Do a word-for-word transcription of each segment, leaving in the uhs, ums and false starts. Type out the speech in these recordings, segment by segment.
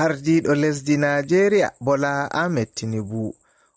Ardiiɗo lesdi Naajeeriya, Bola Ahmed Tinubu,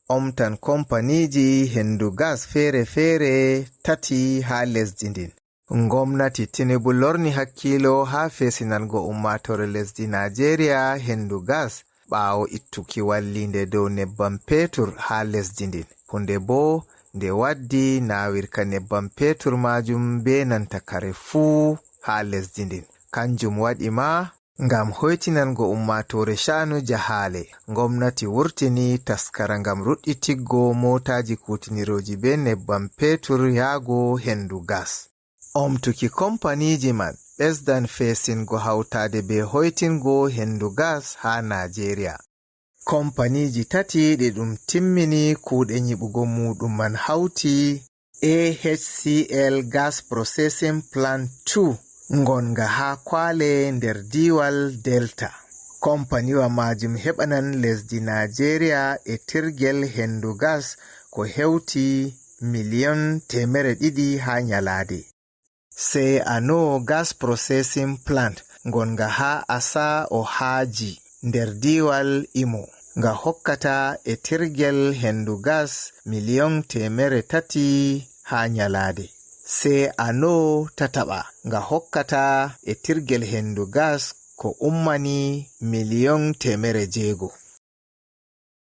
omtan kompaniiji henndu gas feere-feere tati haa lesdi ndin. Ngomnati Tinubu lorni hakkiilo haa feesinango ummaatoore lesdi Naajeeriya henndu gas ɓaawo ittuki walliinde dow nebbam peetur haa lesdi ndin. Huunde boo nde waddi naawirka nebbam peetur maajum bee nanta kare fuu haa lesdi ndin. Kanjum waɗi ma ngam hoytinango ummaatoore sha'anu jahaale. Ngomnati wurtini taskara ngam ruɗɗitiggo mootaaji kuutinirooji bee nebbam peetur yaago henndu gas. Omtuki kompaniiji man ɓesdan feesingo hawtaade bee hoytingo henndu gas haa Naajeeriya. Kompaniiji tati ɗi ɗum timmini kuuɗe nyiɓugo muuɗum man hawti A H C L Gas Processing Plant two, ngonga haa Kwale nder diiwal Delta. Kompaniwa maajum heɓanan lesdi Naajeeriya e tirgel henndu gas ko hewti miliyon teemere ɗiɗi haa nyalaade. Sey Ano Gas Processing Plant, ngonga haa Asa Ohaji nder diiwal Imo, nga hokkata e tirgel henndu gas miliyon teemere tati haa nyalaade. Sey Ano tataɓa, nga hokkata e tirgel henndu gas ko ummani miliyon teemere jeego.